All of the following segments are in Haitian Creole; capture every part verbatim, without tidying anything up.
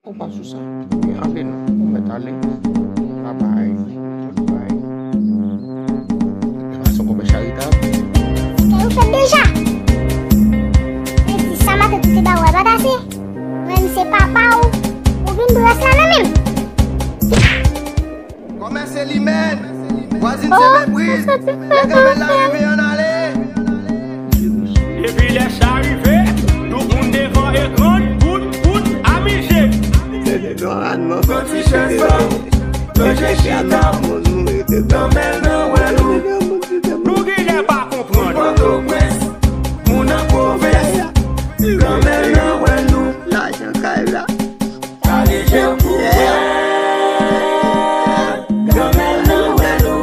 Ou pa sou sa. Ebyen, ale non. Ou mèt ale. Babay. Goodbye. Fason konpè Charitab. Kè yo fèt deja. Mwen di sa maten tout te ba wè pa dase. Mwen se papa ou. Ou vin brès la nan men m. Kòmè se li menm. Vwazin se mepriz. Lè granmèt la rive, ann ale. Depi lè sa rive, tout moun devan ekran, bout, bout, amize. Pran ti chèz la, manje chita. Granmèt nan wè nou. Nou genlè pa konprann. Pòtoprens, moun nan pwovens. Granmèt nan wè nou. Lajan kay la. Gade je w pou wè. Granmèt nan wè nou.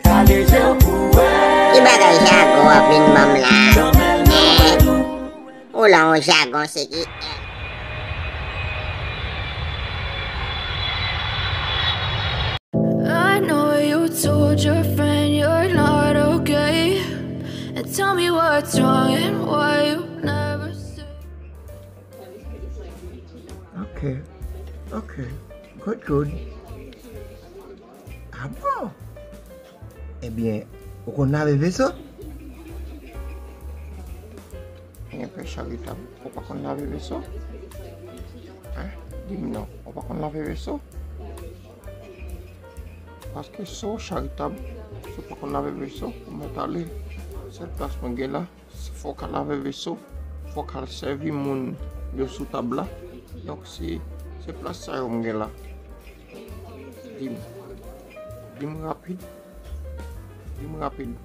Gade je w pou wè. Ki bagay jagon w ap vin ban m la? Granmèt nan wè nou. Ou lan yon jagon se ki. I know you told your friend you're not okay. And tell me what's wrong and why you never said. Ok, ok. Good, good. Ah bon? Ebyen, ou konn lave veso? Ebyen, pè Charitab, ou pa konn lave veso? Hein? Di m non, ou pa konn lave veso? Paske so Charitab, si w pa konn lave veso, ou mèt ale. Sèl plas mwen gen la, se fò w ka lave veso, fò w ka sèvi moun yo sou tab la. Donk, se, se plas sa yo m gen la. Di m. Di m rapid. Di m rapid.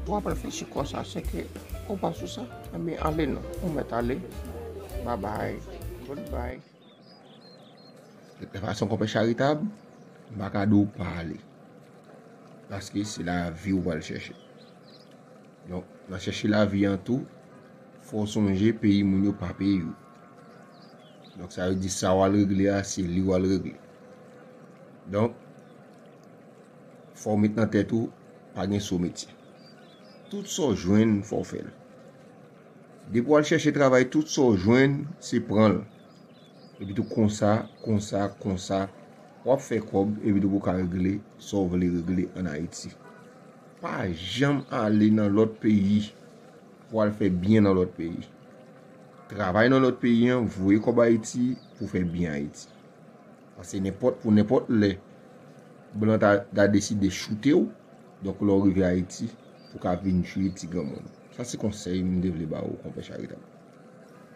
Ou ap reflechi konsa, se ke ou pa sou sa. Ebyen, ale non. Ou mèt ale. Babay. Goodbye. Fason konpè Charitab, m pa ka di w pa ale. Paske se lavi w pral chèche. Donk, nan chèche lavi an tou, fò w sonje peyi moun yo pa peyi w. Donk, sa vle di sa w al regle a, se li w al regle. Donk, fò w met nan tèt ou, pa gen so metye. Tout sa w jwenn, fò w fè l. Depi w al chèche travay, tout sa w jwenn, se pran l. Epi tou konsa, konsa, konsa, w ap fè kòb, epi tou pou w ka regle sa w vle regle ann Ayiti. Pa janm ale nan lòt peyi pou w al fè byen nan lòt peyi. Travay nan lòt peyi an, voye kòb Ayiti pou w fè byen Ayiti. Paske nenpòt, pou nenpòt lè, blan ta, ta deside choute w, donk lè w rive Ayiti, pou w ka vin jwe ti granmoun. Sa se konsèy m te vle ba w, konpè Charitab.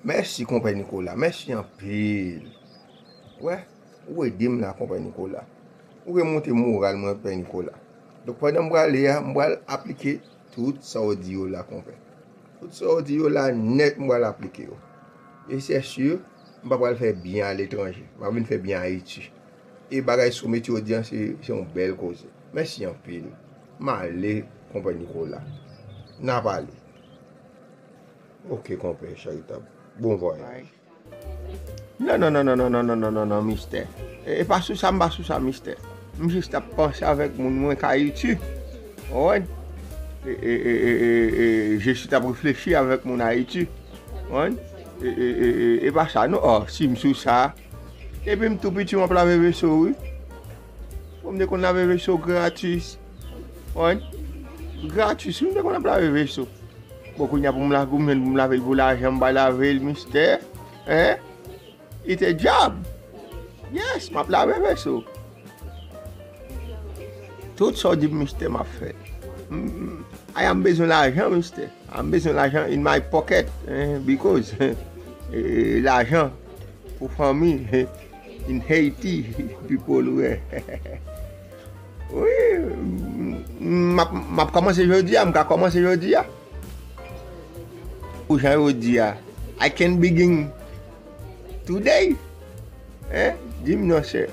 Mèsi, konpè Nicolas. Mèsi anpil. Wè, ou ede m la, konpè Nicolas. Ou remonte moral mwen, pè Nicolas. Donk, pandan m prale a, m pral aplike tout sa w di yo la, konpè. Tout sa w di yo la nèt, m pral aplike yo. E c'est sûr, m pa pral fè byen aletranje. M ap vin fè byen Ayiti. E bagay sou metye w di an, se, se yon bèl koze. Mèsi anpil. M ale, konpè Nicolas. N a pale. Ok, konpè Charitab. Bon vwayaj. Non, non, non, mistè. E, e pa sou sa, m pa sou sa, mistè. M jis t ap panse avèk moun mwen k Ayiti. Ou konprann? E, e, e, e, e, e, je jis t ap reflechi avèk moun Ayiti. Ou konprann? E, e, e, e, e pa sa, non. Oh, si m sou sa, depi m tou piti, m ap lave veso, wi. Bon, m te konn lave veso gratis. Ou konprann? Gratis, wi, m te konn ap lave veso. Bon, kounye a pou m la, pou m jwenn pou m lave l pou lajan, m pa lave l, mistè. Hein? It's a job. Yes, m ap lave veso. Tout sa w di m, mistè, m ap fè. Mm, I am bezwen lajan, mistè. I am bezwen lajan in my pocket, eh, because, eh, lajan pou fanmi, eh, in Haiti, people, wi. Wi, m, m ap, m ap kòmanse jodi a, m ka kòmanse jodi a. Pou jan yo di a, I can begin today. Hein? Di m non, sè.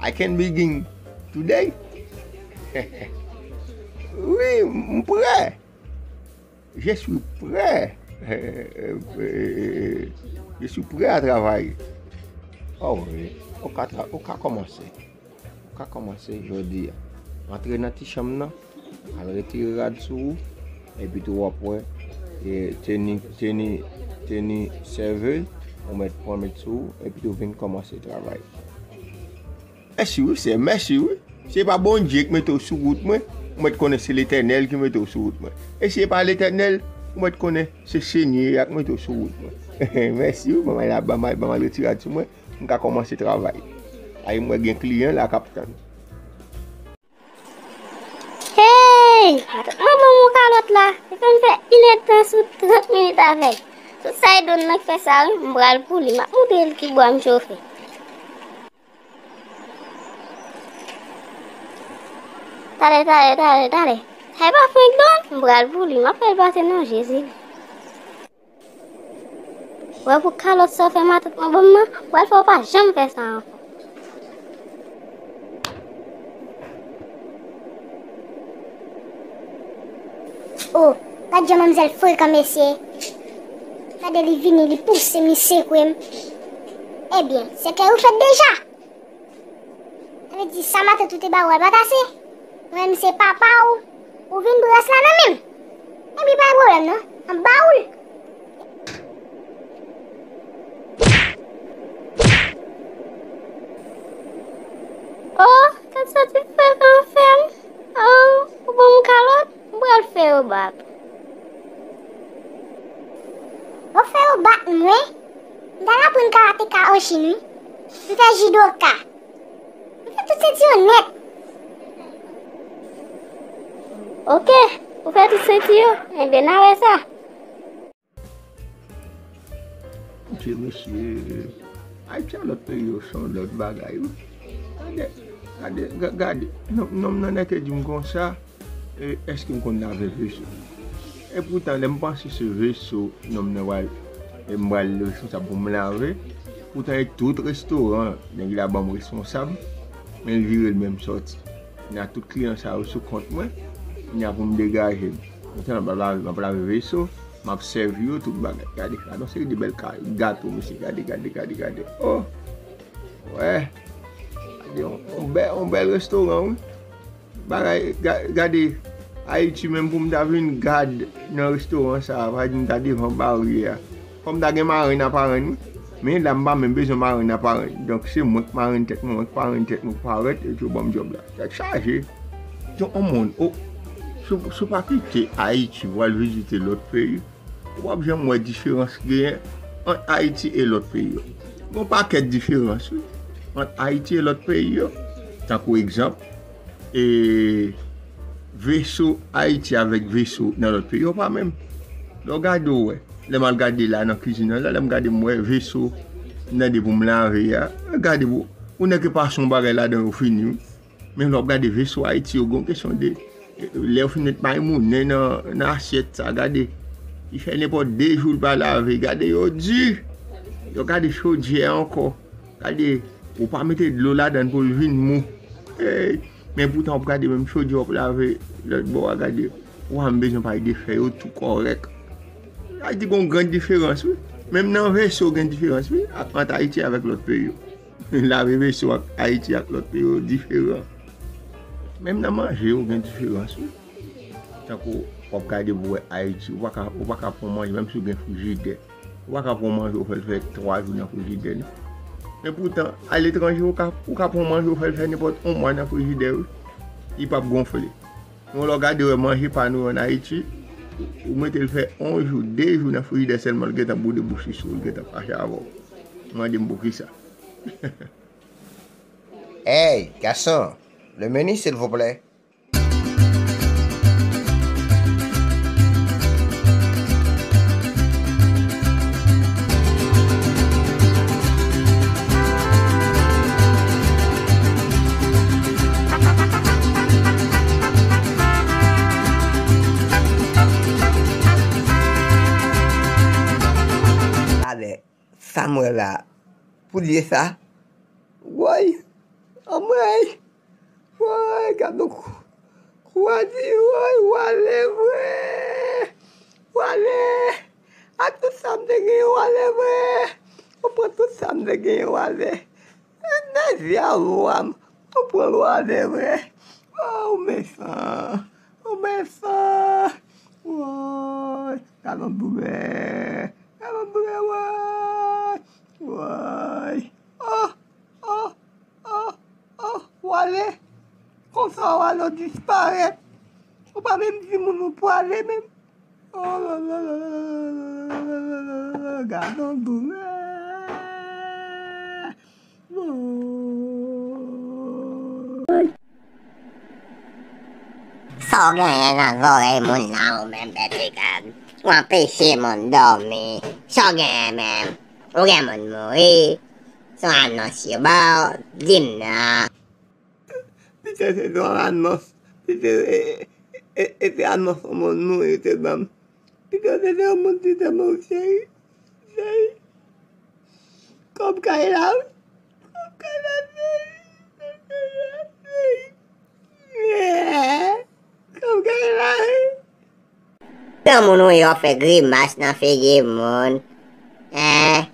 I can begin today. Wi, m prè. Je suis prêt. Je suis prêt à travailler. Oh wi, ou ka tra-, ou ka kòmanse. Ou ka kòmanse jodi a. Antre nan ti chanm nan, al retire rad sou ou, epi tou w ap wè, e, teni, teni, teni sèvil, ou mèt pran met sou ou, epi tou vin kòmanse travay. Mèsi wi, sè, mèsi wi. Se pa Bondye ki mete w sou wout mwen, ou mèt konnen se Letènèl ki mete w sou wout mwen. E si se pa Letènèl, ou mèt konnen se Senyè a ki mete w sou wout mwen. Mèsi wi, ban m al, ban m al, ban m al retire rad sou mwen, m ka kòmanse travay. Ay, m wè gen kliyan la k ap tann. Hey! Mwen ban m yon kalòt la. Li fè m fè inèdtan sou trant minit avè l. Tout sa e done nan k fè sa wi, m pral pou li. M ap montre l ki bwa m chofe. Talè, talè, talè, talè. Sa e pa frenk done? M pral pou li. M ap fè l pase non, Jezi. Wè pou kalòt sa w fè matant mwen ban m nan, m pral fè w pa janm fè sa ankò. Oh, gad jan manmzèl frekan, mesye. Gade li vini, li pouse m, li sekwe m. Ebyen, se kè ou fèt deja. Sa vle di sa matant ou te ba ou a pa t ase? Mwen menm se papa ou, ou vin pran sa nan men m. Epi pa gen pwoblèm non, m ap ba ou l. Oh, gad sa ti frekan fè m. Oh, ou ban m kalòt, m pral fè yo bat. Ou fè yo bat mwen? M t al aprann karateka an Chin wi. M fè jidoka. M fè tout senti yo nèt. Ok, ou fè tout senti yo. Enben, n a wè sa. Monchè, mesye, Ayiti a lòt peyi yo se yon lòt bagay wi. Gade, gade, ga- gade. Non, nonm nan nèk te di m konsa, e, èske m konn lave veso? Epoutan, lè m panse se veso nonm nan pral, e m pral responsab pou m lave, poutan e tout restoran, nèg la ban m responsab, men l vire l men m sòti. Nan tout kliyan sa yo sou kont mwen, kounye a pou m degaje m. Mwen te nan m ap lave, m ap lave veso, m ap sèvi yo tout bagay. Gade, gade yon seri de bèl ka- gato, mesye, gade, gade, gade, gade. Oh! Wè! Gade yon, yon bèl, yon bèl restoran, wi. Bagay, ga- gade, Ayiti menm pou m ta vin gad nan restoran sa a, pa di m ta devan baryè a. Fò m ta gen marenn aparenn, wi. Men la, m pa menm bezwen marenn aparenn. Donk, se mwen k marenn tèt mwen, mwen k parenn tèt mwen k parèt, epi yo ban m djòb la. Tèt chaje. Yon, yon moun, o, si w, si w pa kite Ayiti pou al vizite lòt peyi, ou p ap janm wè diferans genyen ant Ayiti e lòt peyi yo. Gen yon pakèt diferans, wi, ant Ayiti e lòt peyi yo. Tankou egzanp, e, veso Ayiti avèk veso nan lòt peyi yo pa menm. Lè w gade, w wè. Lè m al gade la nan kizin nan la, lè m gade, m wè veso m tande pou m lave a. Gade, pou ou nèk pase yon bagay ladan yo fini, wi. Men lè w ap gade veso Ayiti yo, gen yon kesyon de, lè yo fin met maymounen nan, nan asyèt sa, gade, li fè nenpòt de jou l pa lave, gade yo di, yo gade chodyè a ankò, gade, ou pa mete dlo ladan l pou l vin mou. Ey, men poutan w ap gade menm chodyè w ap lave lòt bò a, gade, ou pa menm bezwen pale de fè yo tou kòrèk. Sa di gen yon gran diferans, wi. Menm nan veso gen diferans, wi, ak, ant Ayiti avèk lòt peyi yo. Lave veso ak Ayiti ak lòt peyi yo diferan. Menm nan manje yo gen diferans, wi. Tankou w ap gade pou wè Ayiti, ou pa ka, ou pa ka pran manje, menm si w gen frijidè. Ou pa ka pran manje, ou fè l fè twa jou nan frijidè, non. Men poutan, aletranje, ou ka, ou ka pran manje, ou fè l fè nenpòt yon mwa nan frijidè, wi. Li p ap gonfle. Men lè w gade wè manje pa nou an Ayiti, ou mete l fè yon jou, de jou nan frijidè sèlman, l gentan boude bouch li sou ou, l gentan fache avè w. Mande m poukisa. Hey, gason, le menu, silvouplè. Gade, sa m wè la, poulye sa. Woy, anmwey. Woy, gad nou kou-, kou a di, woy, ou ale vre. Ou ale. Ak tout sa m te genyen, ou ale vre. Ou pran tout sa m te genyen, ou ale. E nèzi a lwa m, ou pran lwa de vre. Oh, ou mesan. Ou mesan. Woy, gad yon doulè. Gad yon doulè, woy. Disparèt. Ou pa menm di moun ou prale menm. Oh la la la la la la la la la la la. Gad yon doulè. Woy. Sa w genyen nan zòrèy moun nan ou menm, Pètika? Ou anpeche moun dòmi. Sa w genyen menm? Ou gen moun mouri? Se yon anons yo ba w? Di m non. Petèt se yon anons. Petèt, e, e, e, e se anons yon moun mouri yo te ban m. Petèt se te yon moun ki te ban m, cheri. Cheri. Kòb kay la, wi. Kòb kay la, cheri. Kòb kay la, cheri. Yeah. Kòm moun ou ye w ap fè grimas nan figi moun. Hein?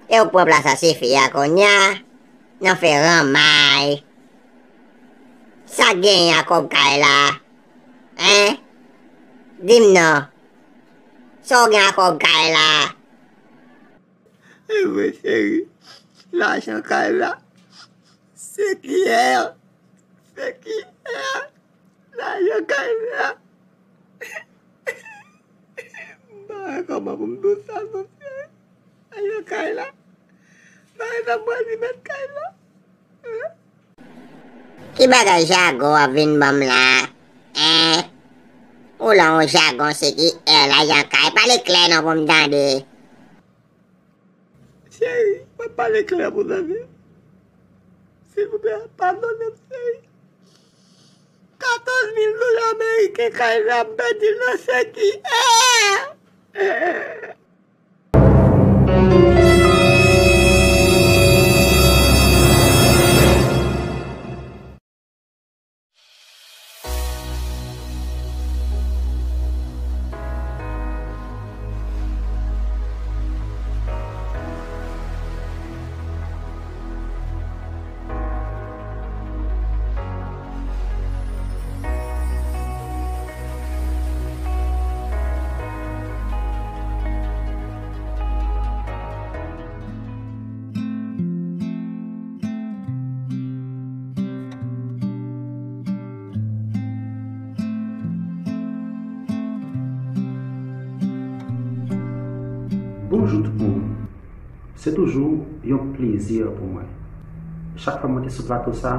E w k pran plas a Sifi a kounye a? Nan fè ranmay. Sa k genyen ak kòb kay la? Hein? Di m non. Sa w gen ak kòb kay la? E vre, cheri. Lajan kay la. Se kiyè? Se kiyè? Lajan kay la. M pa wè kòman pou m di w sa non, cheri. Lajan kay la. M pa wè sa m pral di mèt kay la. Hein? Ki bagay jagon w ap vin ban m la? Hein? Ou lan yon jagon se ki è lajan kay. Pale klè non pou m tande. Cheri, mwen pale klè pou tande. Silvouplè, padone m, cheri. Katòz mil dola ameriken kay la m pèdi nan sèki. Bonjou tout moun. Se toujou yon plezi pou mwen. Chak fwa mwen te sou plato sa,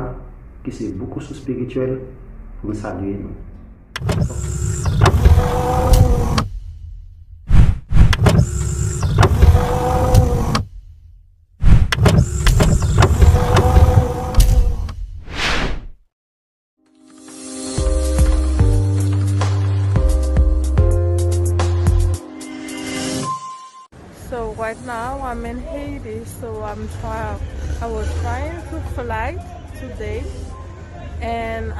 ki se Boukoussou Spirityèl, pou m salye nou. So right now I'm in Haiti, so I'm try I was trying to fly today and